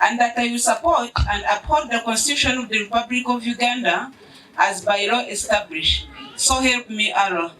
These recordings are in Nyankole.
And that I will support and uphold the Constitution of the Republic of Uganda as by law established. So help me Allah.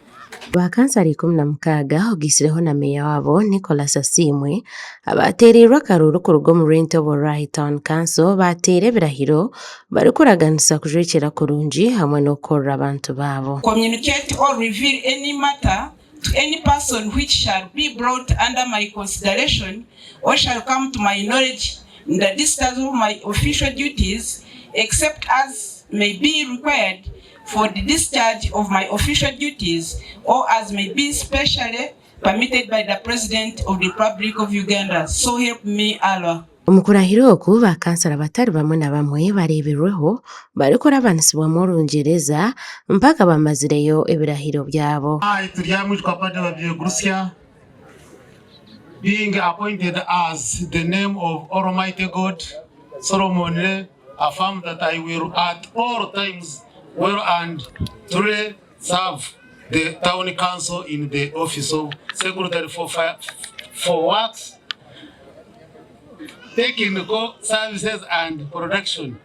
Ba kansara 16 ogaisireho na meeya waabo Nicholas Asiimwe abaateereirwe akaruuru kuruga omu Rwentobo Rwahi Town Council baateera ebirahiro barikuraganisa kujwekyera kurungi hamwe n'okukorera abantu baabo. Communicate or reveal any matter to any person which shall be brought under my consideration or shall come to my knowledge in the discharge of my official duties, except as may be required for the discharge of my official duties or as may be specially permitted by the President of the Republic of Uganda. So help me Allah. Omu kurahira oku, ba kansara batari bamwe na bamwe bareebirweho barikurabanisibwamu Orungyereza mpaka bamazireyo ebirahiro byabo. I, Turyamwijukwa Paddy Babyegurusya, being appointed as the name of Almighty God, solemnly affirm that I will at all times well and truly serve the town council in the office of Secretary for Works, Technical Services and Production,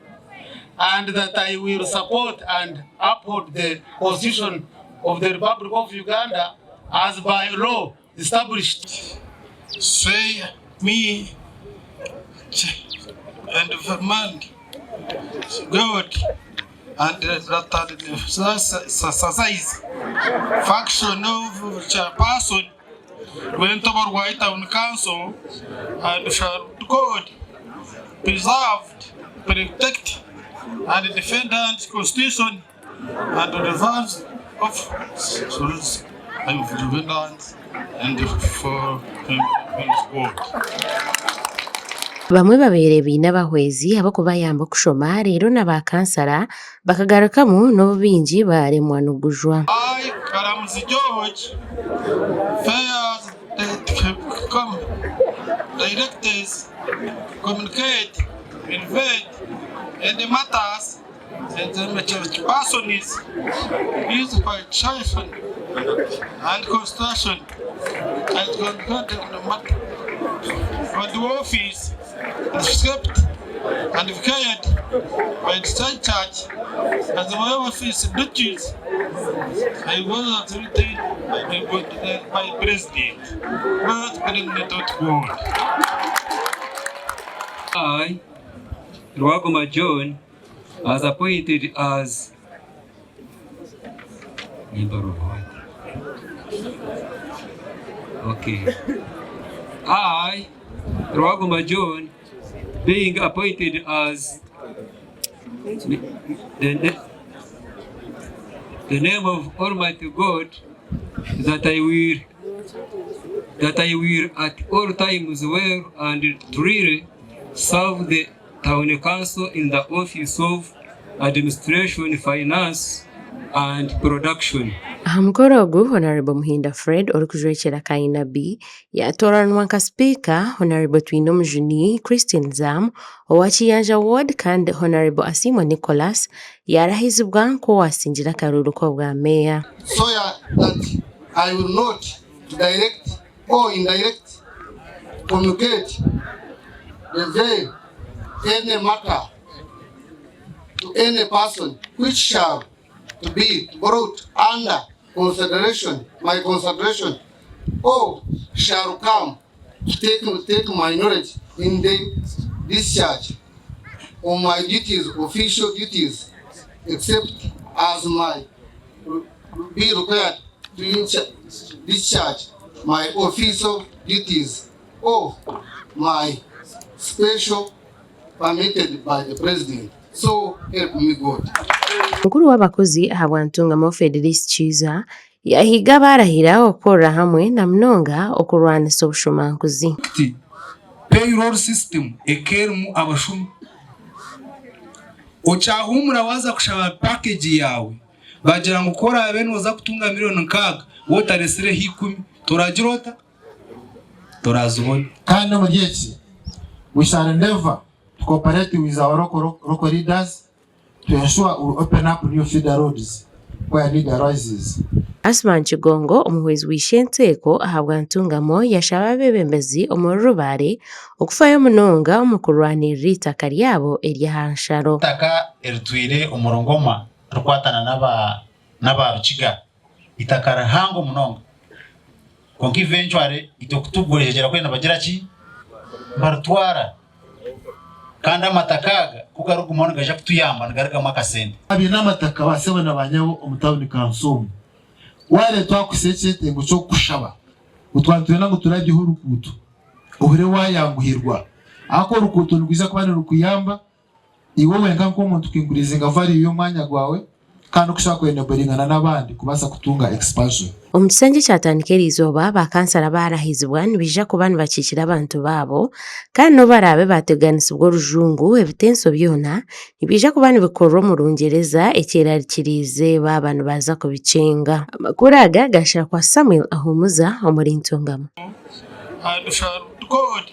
and that I will support and uphold the Constitution of the Republic of Uganda as by law established. Say me and command God and that the function of chairperson Rwentobo Rwahi Town Council and shall God preserved, protect and defend the Constitution and the values of Ugandans and for God. Bamwe babaire baine abahwezi ab'okubayamba okushoma reero na ba kansara bakagarukamu n'obu baingi baaremwa nigujwa. I, Karamuzi George, fears that come directors communicate, invade, and matters and the persons used by chief and construction and on the office accept and required by the church as the office duties I was authority by president but president God. I, Rwagoma John, as appointed as member of what? Okay. I, Rwagoma John, being appointed as the name of Almighty God, that I will at all times well and truly serve the town council in the office of administration, finance and production. Aha mukoro ogu, Hon. Muhinda Fred orikujwekyera Kayina B yatooranwa nka sipiika, Hon. Twinomujuni Christine Zam owa Kiyanja Ward kandi Hon. Asiimwe Nicholas yarahizibwa nk'owasingire akaruuru k'obwa meeya. Swear that I will not direct or indirect communicate, reveal any matter to any person which shall to be brought under consideration, my consideration, or shall come to take my knowledge in the discharge of my duties, official duties, except as may be required to discharge my official duties or my special permitted by the president. So help me God. Mukuru w'abakozi ahabwa Ntungamo Federis Kiiza yahiga abarahira okukorera hamwe na munonga okurwanisa obushumankuzi. Payroll system ekerimu abashuma. Okyahumura waza kushaba package yawe, bagira ngu korabe noza kutunga miliyoni 6, wotaresireho 10, toragira ota torazibona. Kandi omuri eki we shall endeavor to cooperate with our local leaders to ensure we open up new feeder roads. where need arises. Asuman Kigongo, omuhwezi wa Ishenteeko ahabwa Ntungamo yashaba abeebembezi omuri Rubare okufayo munonga omu kurwanirira eitaka ryabo ery'aha nsharo. Eitaka eritwire omuri Ngoma ririkwatana n'aba Rukiga, eitaka rihango munonga kwonka eventually itwe kutugwejegyera kuri nibagira ki? Nibaritwara kandi amataka aga ku garikugumaho nigaija kutuyamba nigarugamu akasente. Abaine amataka ba sebo na ba nyabo omu tawuni kanso omu, wareetwa akuhitsya ekyetengo ky'okukushaba ngu twaba nitwenda ngu turabyeho oruguuto ohurire wayanguhirwa ahakuba oruguuto nirwija kuba nirukuyamba Iwe wenka nk'omuntu ku increasinga value y'omwanya gwawe kandi okushaba ku enableingana n'abandi kubaasa kutunga expansion. Omu kisengye ekyatandika eriizooba, ba kansara abaarahizibwa nibaija kuba nibakiikira abantu baabo kandi n'obu baraabe baateganisibwa orujungu, ebitenso byona nibiija kuba nibikorwa omu Rungyereza ekyerarikiriize baaba nibaza kubikyenga. Amakuru aga gaashakwa Samuel Ahumuza omuri Ntungamo. And shall God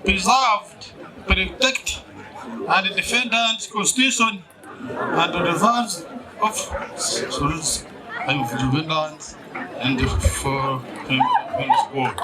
preserve protect and defend the constitution and the values of of Uganda and for God.